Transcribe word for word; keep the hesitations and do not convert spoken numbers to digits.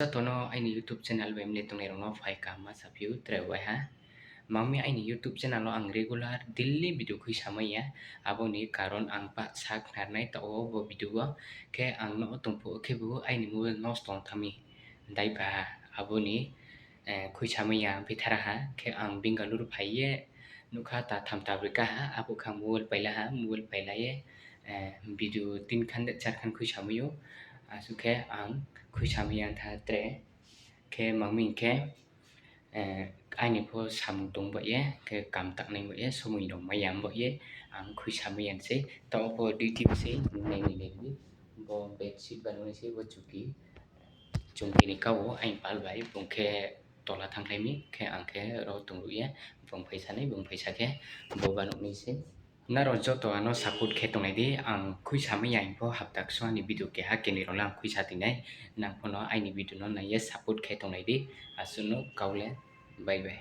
Jotono aini YouTube channel bai mle tongnai rokno phai kaham ma saphiu tre waiha. Mangmi aini YouTube channel o ang regular daily video khui samaya. Aboni karon ang pak sak narnai tao bo video o. Khe ang no tongphu khe bo aini mobile nosto wng thangmi. Daiba aboni, eh, khui samaya ang phi thara ha. Khe ang Bengaluru phaiye nukha ta tham ta brwi kaha. Abo kha mobile paila ha, mobile pailaye, eh, video tin khan de char khan khui samayo. Asuk khe ang khui samaya tha tre. Khe mangmi khe, eh, aini pho samung tong bo ye, khe kam taknai bo ye, somoi rok maya bo ye, ang khui samaya se. Tao pho duty se, nai ni nai ni. Bo bedsheet ba nung se, bo chuki. Chumkini kao aini pal bai, bung khe tola thangkhlaimi, khe ang khe ro tong ruk ye, bung phaisa nai, bung phaisa khe, bo ba nukni se. Naro joto ano support khe tongnai di, ang khui samaya ang pho hapta kso ani video keha kenwi rok no ang khui sa tinai, nang phono aini video no naiye support khe tongnai di, aswk no kaule, bye bye.